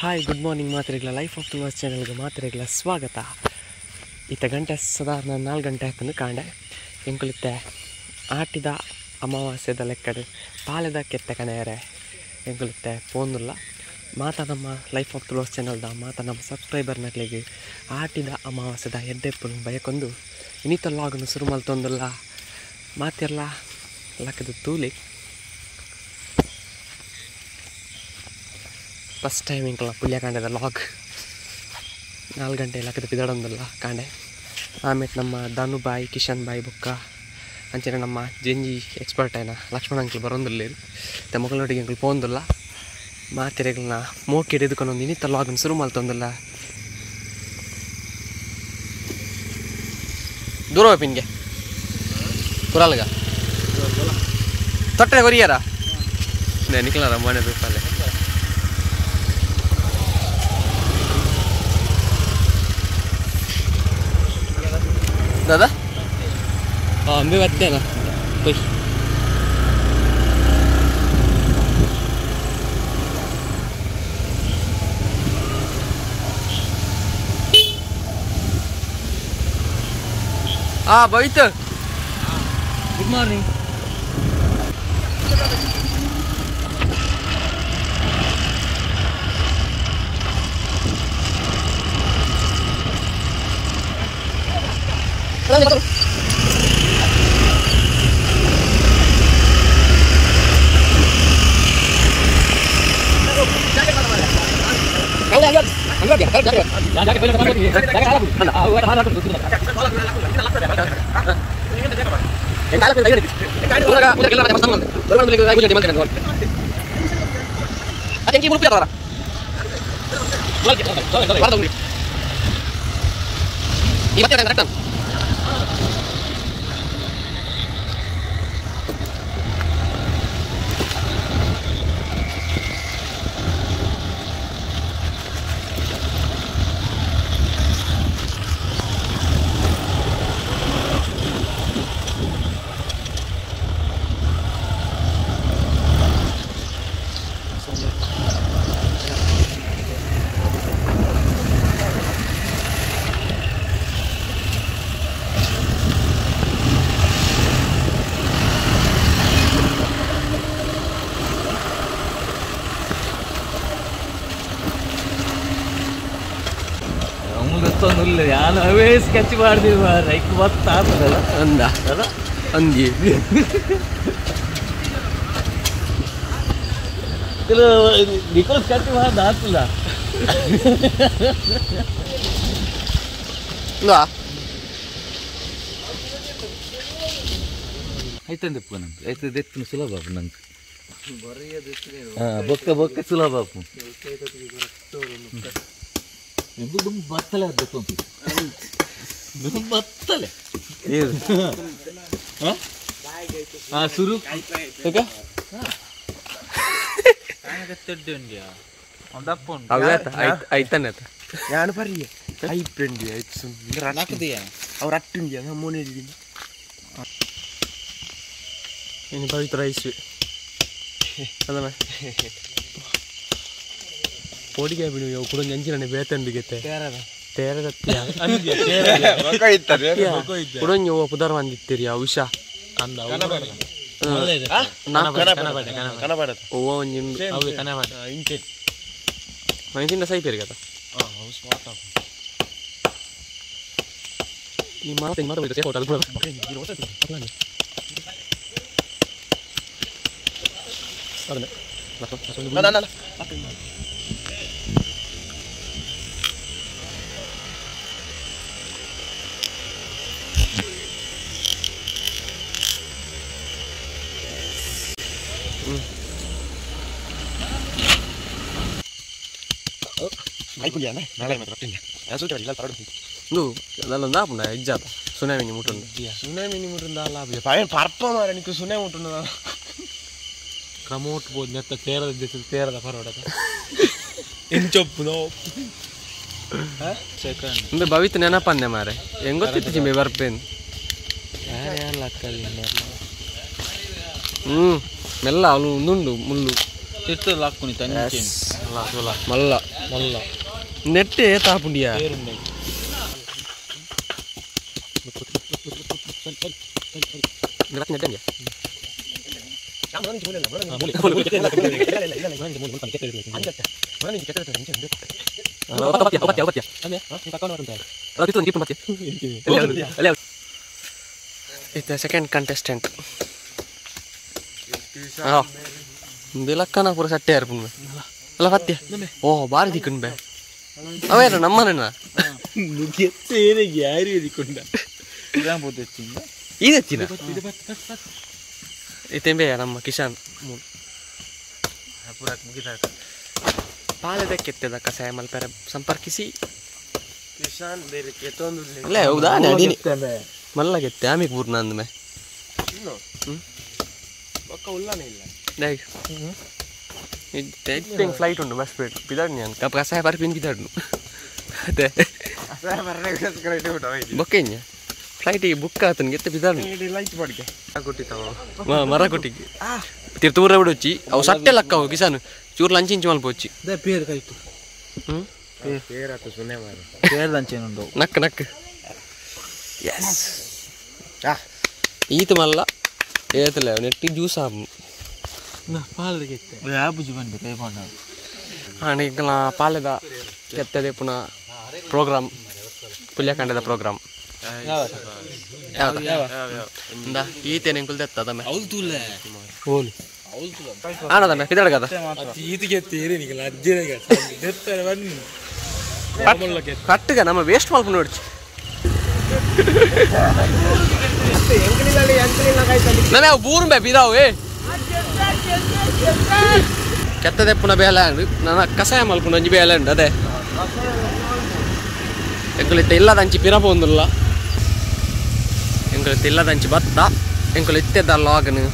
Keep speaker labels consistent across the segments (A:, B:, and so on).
A: Hi good morning ಮಾತ್ರೆಗಳ life of Tuluvas ಚಾನಲ್ಗೆ ಮಾತ್ರೆಗಳ ಸ್ವಾಗತ. ಇತ್ತ ಗಂಟೆ ಸಾಧಾರಣ 4 ಗಂಟೆ ಆಯ್ತು ಕಾಂಡೆ ಎಂಕುಲಿತ್ತೆ ಆಟಿದ ಅಮಾವಾಸ್ಯದ ಲೆಕ್ಕಡು ಪಾಲೆದ ಕೆತ್ತೆ ಕಣೆಯರೆ ಎಂಕುಲಿತ್ತೆ ಪೋಂದುಲ್ಲ. ಮಾತಾ ನಮ್ಮ ಲೈಫ್ ಆಫ್ ತುಳುವಾಸ್ ಚಾನಲ್ದ ಮಾತಾ ನಮ್ಮ ಸಬ್ಸ್ಕ್ರೈಬರ್ನಕ್ಲೆಗೆ ಆಟಿದ ಅಮಾವಾಸ್ಯದ ಎಡ್ಡೆಪ್ಪು ಬಯಕೊಂದು ಇನ್ನಿತ ಲಾಗನ್ನು ಶುರು ಮಲ್ತೊಂದುಲ್ಲ. ಮಾತೆಲ್ಲ ಲಕ್ಕದ ತೂಲಿ ಫಸ್ಟ್ ಟೈಮ್ ಇಂಕಲ್ಲ ಪುಲ್ಯ ಕಾಂಡೆದ ಲಾಗ್ 4 ಗಂಟೆ ಲಕ್ಕದ ಪಿದಡೊಂದಲ್ಲ ಕಾಂಡೆ. ಆಮೇಲೆ ನಮ್ಮ ಧನು ಬಾಯಿ ಕಿಶನ್ ಬಾಯಿ ಬೊಕ್ಕ ಅಂಚನೆ ನಮ್ಮ ಜೆಂಜಿ ಎಕ್ಸ್ಪರ್ಟ್ ಆಯ್ನ ಲಕ್ಷ್ಮಣ ಅಂಕಲ್ ಬರೋಂದಿಲ್ಲ ಮಗಳೊಟ್ಟಿಗೆ ಅಂಕಲ್ ಪೋಂದಿಲ್ಲ. ಮಾತೆರೆಗಳನ್ನ ಮೋಕಿ ಹಿಡಿದುಕೊಂಡು ಇನ್ನಿತ್ತ ಲಾಗನ್ನು ಶುರು ಮಲ್ತೊಂದಿಲ್ಲ. ದೂರ ಪಿನ್ಗೆ ಕುರಾಲ್ಗ ತೊಟ್ಟೆ ಕೊರಿಯಾರ ನಿಕ್ಲಾರ ಮನೆ ಬೇಕಲ್ಲೇ. दादा अंबे वाटते ना पै हाँ बवित गुड मॉर्निंग.
B: ನಾನು ಅವೇ ಸ್ಕೆಚ್ ಮಾಡ್ತೀವಿ ರೈಕ್ ಬತ್ತಾತದಲ್ಲ
A: ಅಂದ ಅಂಗಿ
B: ನಿಕೋಲ್ ಸ್ಕೆಚ್ ಮಾಡೋದು ಆಗ್ತಿಲ್ಲ. ಆಯ್ತಂದಪ್ಪ ನಂಗೆ ಆಯ್ತದ ಎತ್ತಿನ ಸುಲಭ ನಂಗೆ ಬೊಕ್ಕ ಬೊಕ್ಕ ಸುಲಭ ದುಂಬು ಬತ್ತಲೆ ಅದ್ದಕ್ಕೆ ದುಂಬು ಬತ್ತಲೆ ಹಾಂ ಸುರು
A: ಐತಾನೆ ನಾನು ಬರ್ರಿ ಐಪ್ರೆಂಡಿ ಆಯ್ತು ಅವ್ರು ಅಟ್ಟುಂಡಿ ಮೋನೆ ಇನ್ನು ಪವಿತ್ರ ಐಸು ಅದನ್ನ ಪೋಡಿಗೆ ಬಿಡು ಇವು ಕೂಡ ಅಂಚಿನ ಬೇತಂಡಿಗೆತ್ತೆ ತೇರದತ್ತಿ ಕುಡೊಂಜಿ ಓ ಪುದರ್ ಬಂದಿತ್ತೀರಿ ಆ ಉಷಾ ಓ ಒಂಜಿ ನಾನು ಸೈ ಪೇರು ಈ ಮಾತು ಸುನಾಮಿ
C: ಸುನಾಮಿ ಮುಟ್ಟುಂದ ಪರ್ಪ ಮಾರ ನಿಕ್ಕು ಸುನೆ ಮುಟ್ಟುಂದ
B: ಕ್ರಮೋಟ್ ಬೋದು ನೆತ್ತ ತೇರದ ತೇರದ ಪರವಡ ಎಂಚೊಪ್ಪು ನೋ ಸೆಕೆಂಡ್
A: ಇಂದು ಭವಿತ್ ನೆನಪಂದೆ ಮಾರೆ ಹೆಂಗ್ ಗೊತ್ತಿತ್ತು ಚಿಂಬೆ ಬರ್ಪೇನು ಮೆಲ್ಲ ಅವಳು ಉಂದುಂಡು ಮುಳ್ಳು
B: ತಿರ್ತದ ಹಾಕುನಿ ತಂಚೆ
A: ಮಲ್ಲ
B: ಮಲ್ಲ
A: ನೆಟ್ಟೆ ತಾಪುಂಡಿಯಾ ಸೆಕೆಂಡ್ ಕಂಟೆಸ್ಟೆಂಟ್ ಲಕ್ಕನ ಪೂರ ಸಟ್ಟೆ ಯಾರು ಅಲ್ಲ ಪತ್ಯ ಓ ಬಾರಿ ದಿಕ್ಕುಂಡ್ ಬೇ ಅವೇರ ನಮ್ಮನೇನ ಇದೆತ್ತಿನ ಇತ್ತೆಂಬೆ ನಮ್ಮ ಕಿಶಾನ್ ಪಾಲದ ಕೆತ್ತದ ಕಸಾಯ ಮಲ್ಪೆರೆ ಸಂಪರ್ಕಿಸಿ ಅಲ್ಲೇ ಹೌದಾ ಮಲ್ಲ ಕೆತ್ತೆ ಆಮಿಗೆ ಪೂರ್ಣ ಅಂದ್ಮೆ ಫ್ಲೈಟ್ ಉಂಟು ಬಸ್ ಬೇಡ ಬಿದಾಡ್ನಿ ಅಂತ ಕಸಾಯ ಬರ್ಪಿನ್ ಬಿದಾಡ್ನು ಅದೇ ಬೊಕ್ಕೆಂಜ ಫ್ಲೈಟಿಗೆ ಬುಕ್ ಆತನ ಗೆತ್ತ ಬಿದಾಡ್ನು ಮರ ಕೊಟ್ಟಿಗೆ ತಿರ್ತೂರ ಬಿಡೊಚ್ಚಿ ಅವು ಸಟ್ಟೆ ಲಕ್ಕವು ಕಿಸಾನು ಚೂರು ಲಂಚ್ ಇಂಚು ಮಲ್ಪೊಚ್ಚಿ ನಕ್ ನಕ್ ಎಸ್ ಈತ ಮಲ್ಲ ಏತಲ್ಲ ನೆಟ್ಟಿ ಜ್ಯೂಸ್ ಆಪು ಹಾಂ ಪಾಲೆದ ಕೆತ್ತದೆ ಪುನಃ ಪ್ರೋಗ್ರಾಮ್ ಪುಲ್ಯಕಾಂಡದ ಪ್ರೋಗ್ರಾಮ್ ಈತೇನೆ ಕುಲ್ದೆತ್ತದಮ್ಮೆ ಆನದಮ್ಮೆ ಪಿದಡಗದ ಕಟ್ಟುಗ ನಮ್ಮ ವೇಸ್ಟ್ ಮಲ್ಪು ನೋಡ್ಚಿ ನಮ್ಮ ಬೂರು ಬೇ ಬಿದಾವು ಏ ಕೆತ್ತದೆಪ್ಪುನ ಬೇಲೆ ನನ್ನ ಕಸಾಯ ಮಲ್ಪುನ ಒಂಜಿ ಬೇಲೆ ಉಂಡು ಅದೇ ಎಂಕುಲು ಇಲ್ಲದಂಚಿ ಪಿರ ಪೋಂದುಲ್ಲ ಎಂಕುಲು ಇಲ್ಲದಂಚಿ ಬತ್ತ ಎಂಕುಲು ಇತ್ತೆದ ಲಾಗನು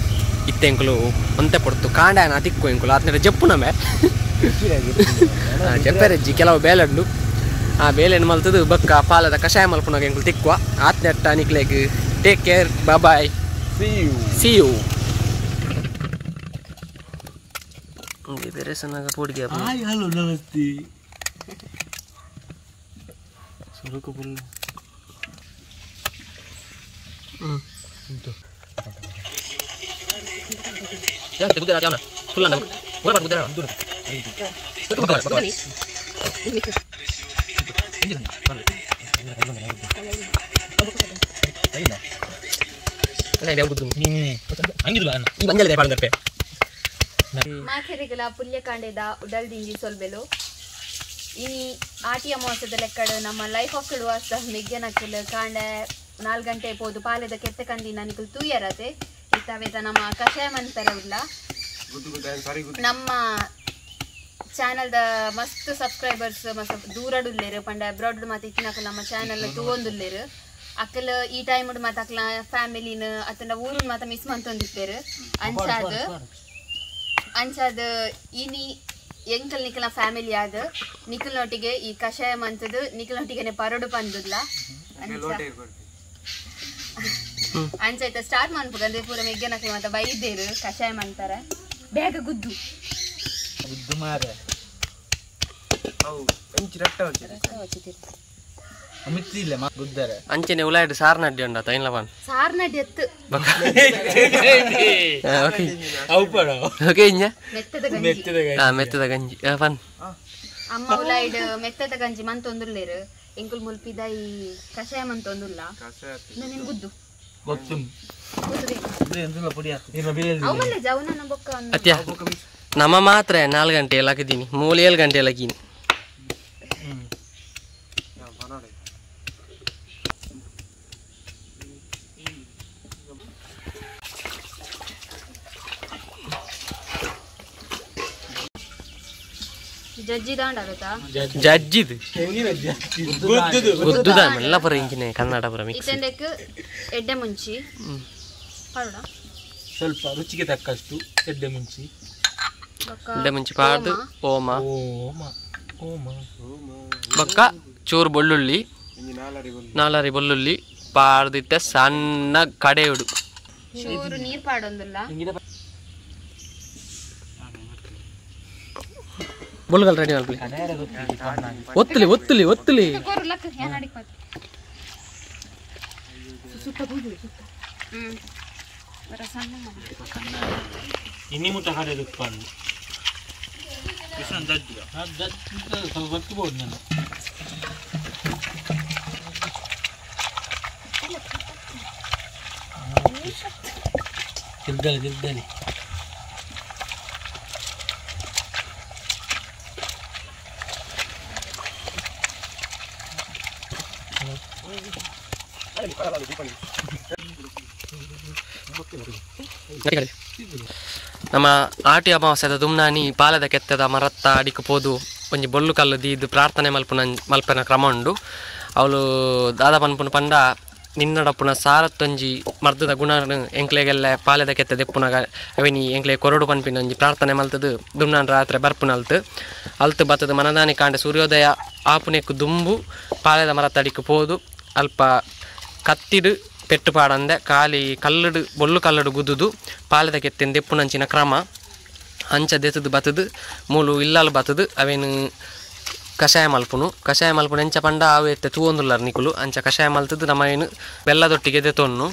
A: ಇತ್ತೆ ಎಂಕುಲು ಒಂತೆ ಪೊಡ್ತು ಕಾಂಡಾಯನ ತಿಕ್ಕು ಎಂಕುಲು ಆತನ ಜಪ್ಪು ನಮೆ ಜಪ್ಪೆರೆಜ್ಜಿ ಕೆಲವು ಬೇಲೆ ಉಂಡು ಆ ಬೇಲೆನ್ ಮಲ್ತದು ಬಕ್ಕ ಪಾಲದ ಕಷಾಯ ಮಲ್ಪುನಾಗ ಎಂಕುಲು ತಿಕ್ಕುವ ಆತ್ನೆಟ್ಟ ನಿಕ್ಲೆಗ್ take care bye see you ಬೇರೆ ಸಣ್ಣಗ ಪೋಡಿಗೆ
B: ಹಾಯ್ ಹಲೋ ನಮಸ್ತೆ ಸುರುಕು ಫುಲ್
D: ಮಾಥೆರೆಗಲ ಪುಲ್ಯಕಾಂಡೆದ ಉಡಲ್ದಿಂಜಿ ಸೊಲ್ಬೆಲು ಇನಿ ಆಟಿ ಅಮಾವಾಸ್ಯದ ಲೆಕ್ಕಡು ನಮ್ಮ ಲೈಫ್ ಆಫ್ ತುಳುವಾಸ್ ಮೆಗ್ಯನಕ್ಕಿಲ್ ಕಾಂಡೆ 4 ಗಂಟೆ ಪೋದು ಪಾಲೆದ ಕೆತ್ತೆ ಕಂದಿ ನನಗೆ ತೂಯರತೆ ಇತ್ತವೇತ ನಮ್ಮ ಕಷಾಯ ಮನ್ಪೆರ ಉಲ್ಲ ನಮ್ಮ ಚಾನಲ್ದ ಮಸ್ತ್ ಸಬ್ಸ್ಕ್ರೈಬರ್ಸ್ ಮಸ್ತ್ ದೂರಡುಲ್ಲೇರು ಪಂಡ ಅಬ್ರಾಡ್ ಮತ್ತೆ ಇತ್ತಿನಕಲ್ ನಮ್ಮ ಚಾನಲ್ ತೂವೊಂದುಲ್ಲೇರು ಅಕ್ಕಲ್ ಈ ಟೈಮ್ ಮತ್ತೆ ಅಕ್ಲ ಫ್ಯಾಮಿಲಿನ ಅತ್ತಂಡ ಊರುನ್ ಮಾತ ಮಿಸ್ ಮಂತೊಂದಿತ್ತೇರು ಅಂಚಾದ ಅಂಚಾದ ಇನಿ ಎಂಕಲ್ ನಿಕಲ್ನ ಫ್ಯಾಮಿಲಿ ಆದ ನಿಕಲ್ನೊಟ್ಟಿಗೆ ಈ ಕಷಾಯ ಮಂತದ್ದು ನಿಕಲ್ನೊಟ್ಟಿಗೆನೆ ಪರಡು ಪಂದುಲ್ಲ ಅಂಚಾಯ್ತ ಸ್ಟಾರ್ಟ್ ಮನ್ಪುಗಂದ್ರೆ ಪೂರ ಮೆಗ್ಗನಕ್ಲು ಮಾತ ಬೈದೇರು ಕಷಾಯ ಮಂತಾರ ಬೇಗ ಗುದ್ದು
B: ಗುದ್ದು ಮಾರೆ
A: ಅಂಚನೆ ಉಲಾಯ್ಡು ಸಾರ್ನಡ್ಡಿ ಉಂಡ ತೈನ್ಲವನ್
D: ಸಾರ್ನಡ್ಡಿ ಎತ್ತು
A: ಓಕೆ ಓಕೆ ಇಂಜ ಮೆತ್ತದ ಗಂಜಿ ಮೆತ್ತದ ಗಂಜಿ ಪನ್
D: ಅಮ್ಮ ಉಲಾಯ್ಡ್ ಮೆತ್ತದ ಗಂಜಿ ಮಂತೊಂದುಲ್ಲೇರು ಎಂಕುಲ್ ಮುಲ್ಪಿದ ಈ ಕಷಾಯ ಮಂತೊಂದುಲ್ಲ ನಿನ್ ಗುದ್ದು
A: ಅತ್ಯ ನಮ್ಮ ಮಾತ್ರ 4 ಗಂಟೆ ಲಕ್ಕದೀನಿ 3 7 ಗಂಟೆ ಲಕ್ಕೀನಿ
D: ಜಜ್ಜಿ ದಾಂಡಾಗತ್ತಾ
A: ಜಜ್ಜಿದು ಗುದ್ದುದ ಮೆಲ್ಲ ಪರ ಇಂಚಿನೆ ಕನ್ನಡ ಪರ ಮಿಕ್ಸ್
D: ಇತ್ತೆಂದಕ್ಕೆ ಎಡ್ಡೆ ಮುಂಚಿ ಪಾಡೋಣ
B: ಸ್ವಲ್ಪ ರುಚಿಗೆ ತಕ್ಕಷ್ಟು ಎಡ್ಡೆ ಮುಂಚಿ
A: ಎಡ್ಡೆ ಮುಂಚಿ ಪಾಡ್ದು ಓಮ ಓಮ ಓಮ ಬೊಕ್ಕ ಚೂರು ಬೆಳ್ಳುಳ್ಳಿ ನಾಲರಿ ಬೆಳ್ಳುಳ್ಳಿ ಪಾಡ್ದಿತ್ತೆ ಸಣ್ಣ ಕಡೆಯುಡು
D: ಚೂರು ನೀರು ಪಾಡೊಂದುಲ್ಲ
A: ಬೊಲ್ಗಲ್ ರೆಡಿ ಮಾಡ್ಲಿ ಒತ್ತಲಿ ಒತ್ತಲಿ ಒತ್ತಲಿ ನಮ್ಮ ಆಟಿ ಅಮಾವಾಸ್ಯದ ದುಮ್ನಾನಿ ಪಾಲದ ಕೆತ್ತದ ಮರತ್ತ ಅಡಿಕು ಪೋದು ಒಂಜಿ ಬೊಲ್ಲು ಕಲ್ಲು ದೀದು ಪ್ರಾರ್ಥನೆ ಮಲ್ಪುನ ಮಲ್ಪನ ಕ್ರಮ ಉಂಡು. ಅವಳು ದಾದ ಪನ್ಪುನ ಪಂಡ ನಿನ್ನಡಪ್ಪುನ ಸಾರತ್ತೊಂಜಿ ಮರ್ದದ ಗುಣ ಎಂಕ್ಲೆಗೆಲ್ಲ ಪಾಲದ ಕೆತ್ತ ದೆಪ್ಪುನಾಗ ಅವೆನಿ ಎಂಕ್ಲೆ ಕೊರಡು ಪನ್ಪಿನ ಒಂಜಿ ಪ್ರಾರ್ಥನೆ ಮಲ್ತದು ದುಮ್ನಾನ್ ರಾತ್ರಿ ಬರ್ಪುನ ಅಲ್ತು ಅಲ್ತು ಬತ್ತದ ಮನದಾನಿ ಕಾಂಡ ಸೂರ್ಯೋದಯ ಆಪುನೆಕ್ಕು ದುಂಬು ಪಾಲದ ಮರತ್ತ ಅಡಿಕು ಪೋದು ಅಲ್ಪ ಕತ್ತಿಡು ಪೆಟ್ಟು ಪಾಡಂದೆ ಖಾಲಿ ಕಲ್ಲುಡು ಬೊಲ್ಲು ಕಲ್ಲುಡು ಗುದ್ದುದು ಪಾಲದ ಕೆತ್ತೆಂದು ದೆಪ್ಪುನಂಚಿನ ಕ್ರಮ ಅಂಚ ದೆತ್ತದು ಬತ್ತದು ಮೂಲು ಇಲ್ಲಾಲು ಬತ್ತದು ಅವೇನು ಕಷಾಯ ಮಲ್ಪುನು ಕಷಾಯ ಮಲ್ಪುನು ಎಂಚ ಪಂಡ ಅವು ಎತ್ತೆ ತೂವೊಂದುಲ್ಲಾರ ನಿಕುಲು ಅಂಚ ಕಷಾಯ ಮಲ್ತದು ನಮ್ಮ ಏನು ಬೆಲ್ಲದೊಟ್ಟಿಗೆ ದೆತ್ತೊನ್ನು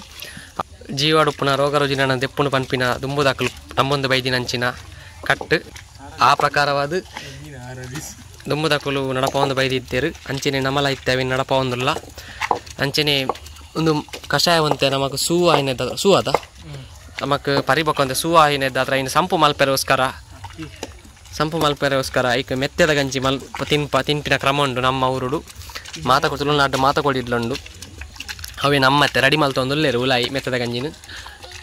A: ಜೀವಾಡುಪ್ಪುನ ರೋಗ ರುಜಿನ ದೆಪ್ಪುನು ಪನ್ಪಿನ ದುಂಬುದಾಕಲು ನಮ್ಮೊಂದು ಬೈದಿನಂಚಿನ ಕಟ್ಟು ಆ ಪ್ರಕಾರವಾದ ದುಂಬುದಕುಲು ನಡಪವೊಂದು ಬೈದಿತ್ತೇರು ಅಂಚನೆ ನಮಲ ಇತ್ತೆ ಅವೇನು ನಡಪವೊಂದುಲ್ಲ ಅಂಚನೆ ಒಂದು ಕಷಾಯ ಒಂತೆ ನಮಕ್ ಸೂ ಆಯಿನ ಸೂ ಅದ ನಮಕ್ ಪರಿಬೊಕ್ಕ ಸೂ ಆಯಿನದ್ದಾತ್ರ ಇನ್ನು ಸಂಪು ಮಲ್ಪೆರೋಸ್ಕರ ಸಂಪು ಮಲ್ಪೆರೋಸ್ಕರ ಐಕ್ ಮೆತ್ತೆದ ಗಂಜಿ ಮಲ್ಪ ತಿನ್ಪ ತಿನ್ಪಿನ ಕ್ರಮ ಉಂಡು ನಮ್ಮ ಊರುಡು ಮಾತಕೊಡು ತುಳುನಾಡು ಮಾತಕೊಡಿಡ್ಲುಂಡು ಅವೇ ನಮ್ಮತ್ತೆ ರೆಡಿ ಮಲ್ತೊಂದುಲ್ಲೇರು ಉಲಾಯಿ ಮೆತ್ತದ ಗಂಜಿನ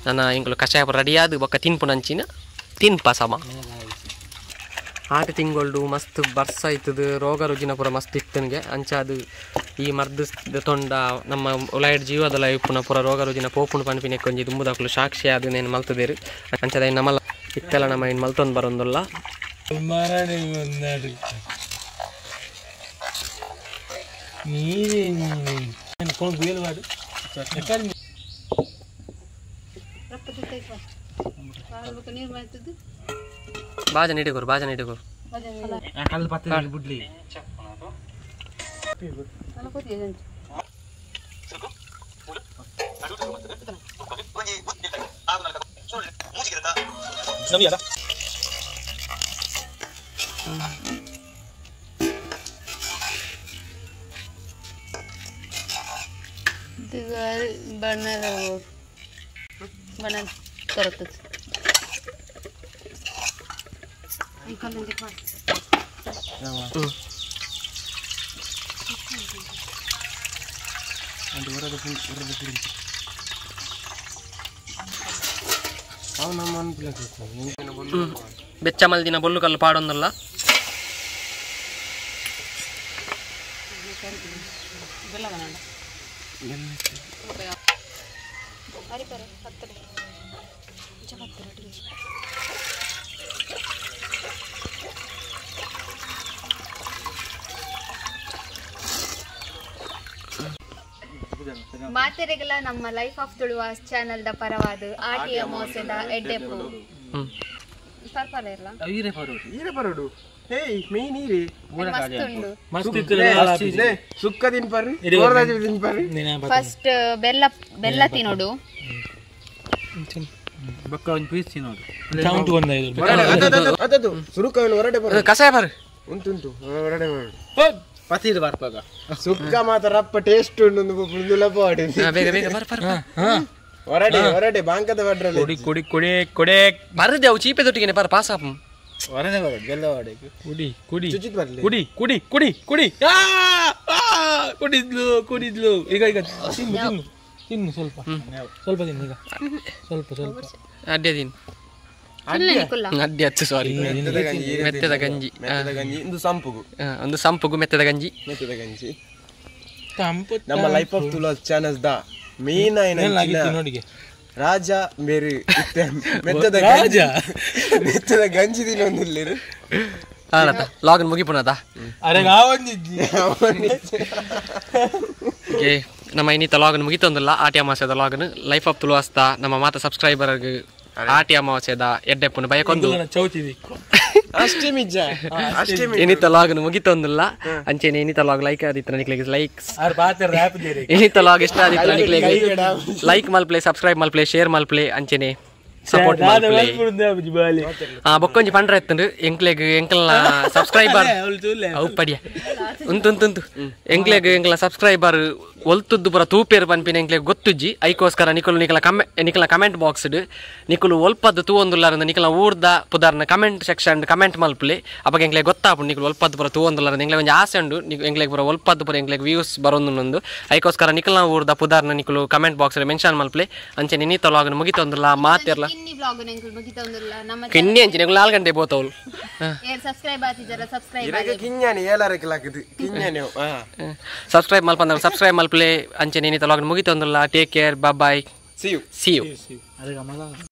A: ನನ್ನ ಇಂಕುಲು ಕಷಾಯ ರೆಡಿಯಾದ ಬೊಕ್ಕ ತಿನ್ಪುನಂಚಿನ ತಿನ್ಪ ಸಮ ಆಟ ತಿಂಗೊಳ್ಡು ಮಸ್ತ್ ಬರ್ಸ ಇತ್ತದು ರೋಗ ರುಜಿನ ಪೂರ ಮಸ್ತ್ ಇತ್ತನಿಗೆ ಅಂಚ ಅದು ಈ ಮರ್ದು ತೊಂಡ ನಮ್ಮ ಉಲಾಯ್ಡ್ ಜೀವದಲ ಇಪ್ಪುನ ಪೂರ ರೋಗ ರುಜಿನ ಪೋಪುಂಡು ಪನ್ಪಿನ ಒಂಜಿ ದುಂಬುದಾಕುಲು ಸಾಕ್ಷಿ ಅದು ನೇನು ಮಲ್ತದೇರು ಅಂಚದ ನಮ್ಮಲ್ಲ ಇತ್ತೆಲ್ಲ ನಮ್ಮ ಏನು ಮಲ್ತೊಂದು ಬರೋಂದುಲ್ಲ ಬಾಜನ ಇಡುಗೋರು ಬಾಜನ ಇಡುಗೋರು
D: ಬಣ್ಣ ತರತ್ತದೆ
A: ಬೆಚ್ಚ ಮಲ್ದಿನ ಬೊಲ್ಲು ಕಲ್ಲು ಪಾಡೊಂದಲ್ಲ
D: ಮಾತೆರೆಗಳ ನಮ್ಮ life of Tuluvas channel the ಪರವಾದ ಆಟಿ ಅಮಾವಾಸ್ಯದ ಎಡ್ಡೆಪು ಪರ್ಪಲ ಇರಲ
C: ಈರೆ ಪರೋಡು ಹೇಯ್ ಮೇನ್ ಈರೆ
D: ಮಸ್ತ್ ಉಂಡು
B: ಮಸ್ತ್
C: ಇತ್ತು ಸುಕ್ಕ ತಿನ್ಪರ್ರಿ ಕೋರ್ದಾಜಿ ತಿನ್ಪರ್ರಿ
D: ಫಸ್ಟ್ ಬೆಲ್ಲ ಬೆಲ್ಲ ತಿನ್ನೋಡು
B: ಬೊಕ್ಕ ಒಂಜಿ ಪೀಸ್ ತಿನ್ನೋಡು ಚೌಂಟು ಒಂದೈದು
C: ಅದದು ಸುರುಕ ಹೊರಡೆ ಬರ
A: ಕಷಾಯ ಬರ್
C: ಉಂಟು ಹೊರಡೆ ಪತಿದು ಬರ್ಪಗ ಸುಕ್ಕ ಮಾತ್ರ ರಪ್ಪ ಟೇಸ್ಟ್ ಉಂಡು ಪುಂದುಲ ಪಾಡಿ
A: ಬೇಗ ಬೇಗ ಬರ್ ಬರ್
C: ಹೊರಡೆ ಹೊರಡೆ ಬಾಂಕದ ಬಡ್ರಲ್ಲ
B: ಕೊಡಿ ಕೊಡಿ ಕೊಡಿ ಕೊಡೆ
A: ಬರದೆ ಅವು ಚೀಪೆ ದೊಟ್ಟಿಗೆ ಬರ ಪಾಸ್ ಆಪು
C: ಹೊರನೆ ಬರ ಬೆಲ್ಲ ಹೊಡೆ
B: ಕುಡಿ ಕುಡಿ
C: ಚುಚಿತ್ ಬರ್ಲಿ
B: ಕುಡಿ ಕುಡಿ ಕುಡಿ ಕುಡಿ ಆ ಕುಡಿದ್ಲು ಕುಡಿದ್ಲು ಈಗ ಈಗ ತಿನ್ನು ತಿನ್ನು ತಿನ್ನು ಸ್ವಲ್ಪ ಸ್ವಲ್ಪ ತಿನ್ನು ಈಗ ಸ್ವಲ್ಪ ಸ್ವಲ್ಪ
A: ಅಡ್ಡೆ ತಿನ್ನು ಅಡ್ಡೆ ಹತ್ತು ಸಾರಿ ಮೆತ್ತದ ಗಂಜಿ
C: ಮೆತ್ತದ ಗಂಜಿ ಒಂದು ಸಂಪುಗು
A: ಒಂದು ಸಂಪುಗು ಮೆತ್ತದ ಗಂಜಿ
C: ಮೆತ್ತದ ಗಂಜಿ
B: ತಂಪು
C: ನಮ್ಮ life of Tuluvas channels the main
B: ನೋಡಿಗೆ
C: ರಾಜ ಮೇರಿ ಮೆತ್ತದ ರಾಜ ಮೆತ್ತದ ಗಂಜಿ ತಿನ್ನೊಂದಿಲ್ಲ
A: ಲಾಗನ್ ಮುಗಿಪುನದ
B: ಅರೆ ನಾವೊಂದಿದ್ದಿ
A: ಓಕೆ ನಮ್ಮ ಇನ್ನಿತ ಲಾಗನ್ ಮುಗಿತೊಂದಿಲ್ಲ ಆಟಿ ಅಮಾವಾಸ್ಯದ ಲಾಗನ್ ಲೈಫ್ ಆಫ್ ತುಳುವಾಸ್ತ ನಮ್ಮ ಮಾತ ಸಬ್ಸ್ಕ್ರೈಬರ್ ಆಟಿ ಅಮಾವಾಸ್ಯದ ಎಡ್ಡೆಪ್ಪುನ ಬಯಕೊಂದು
B: ಚೌತಿ
C: ಅಷ್ಟೇ ಅಷ್ಟೇ
A: ಇನ್ನಿತ ಲಾಗನ್ ಮುಗಿತೊಂದಿಲ್ಲ ಅಂಚೆನೆ ಇನ್ನಿತ ಲಾಗ್ ಲೈಕ್ ಆದಿತ್ತು ನಿಕ್ಲೆಗ್ ಲೈಕ್ಸ್ ಇನ್ನಿತ ಲಾಗ್ ಇಷ್ಟ ಆದಿತ್ತು ನಿಕ್ಲೆಗ್ ಲೈಕ್ ಮಲ್ಪ್ಲೆ ಸಬ್ಸ್ಕ್ರೈಬ್ ಮಲ್ಪ್ಲೆ ಶೇರ್ ಮಲ್ಪ್ಲೆ ಅಂಚೆನೆ ಸಪೋರ್ಟ್ ಮಲ್ಪ್ಲೆ ಬೊಕ್ಕೊಂಜಿ ಪಂಡ್ರ ಎತ್ತುಂಡು ಎಂಕ್ಲೆಗ್ ಎಂಕಲ್ನ ಸಬ್ಸ್ಕ್ರೈಬರ್ ಅವು ಪಡಿಯ ಉಂಟು ಉಂಟು ಉಂಟು ಎಂಕ್ಲೆಗ್ ಎಂಕಲ್ನ ಸಬ್ಸ್ಕ್ರೈಬರ್ ಒಲ್ತುದ್ದು ಪೂರ ತೂಪೇರು ಪನ್ಪಿನ ಎಂಕ್ಲೆಗ್ ಗೊತ್ತುಜ್ಜಿ ಐಕೋಸ್ಕರ ನಿಕುಲು ನಿಕಲ ನಿಕಲ ಕಮೆಂಟ್ ಬಾಕ್ಸ್ ನಿಕುಲು ಒಲ್ಪದ್ದು ತೂವೊಂದುಲ್ಲಾರಂದು ನಿಕಲ ಊರ್ದ ಪುದಾರ್ನ ಕಮೆಂಟ್ ಸೆಕ್ಷನ್ ಕಮೆಂಟ್ ಮಲ್ಪುಲೆ ಅವಾಗ ಎಂಕ್ಲೆಗ್ ಗೊತ್ತಾಪುಂಡು ನಿಕುಲು ಒಲ್ಪದ್ದು ಪೂರ ತೂವೊಂದುಲ್ಲಾರಂದು ಎಂಕ್ಲೆಗ್ ಒಂಜಿ ಆಸೆ ಉಂಡು ಎಂಕ್ಲೆಗ್ ಪೂರ ಒಲ್ಪದ್ದು ಪೂರ ಎಂಕ್ಲೆಗ್ ವ್ಯೂಸ್ ಬರೊಂದುಂಡು ಐಕೋಸ್ಕರ ನಿಕಲ್ನ ಊರ್ದ ಪುದಾರ್ನ ನಿಕುಲು ಕಮೆಂಟ್ ಬಾಕ್ಸ್ ಮೆನ್ಷನ್ ಮಲ್ಪುಲೆ ಅಂಚೆ ನಿನೀತ ಲಾಗನ್ ಮುಗಿತೊಂದುಲ್ಲ ಮಾತಿರ್ಲ ಕಿನ್ನಿ ಅಂಚೆ ನಿಕುಲು 4 ಗಂಟೆ ಬೋತವ್ಲು ಸಬ್ಸ್ಕ್ರೈಬ್ ಮಲ್ಪಂದ ಸಬ್ಸ್ಕ್ರೈಬ್ ಮಲ್ಪಲೆ ಅಂಚೆ ನಿನೀತ ಲಾಗನ್ ಮುಗಿತೊಂದುಲ್ಲ. Take care, bye bye,
C: see you
A: see you.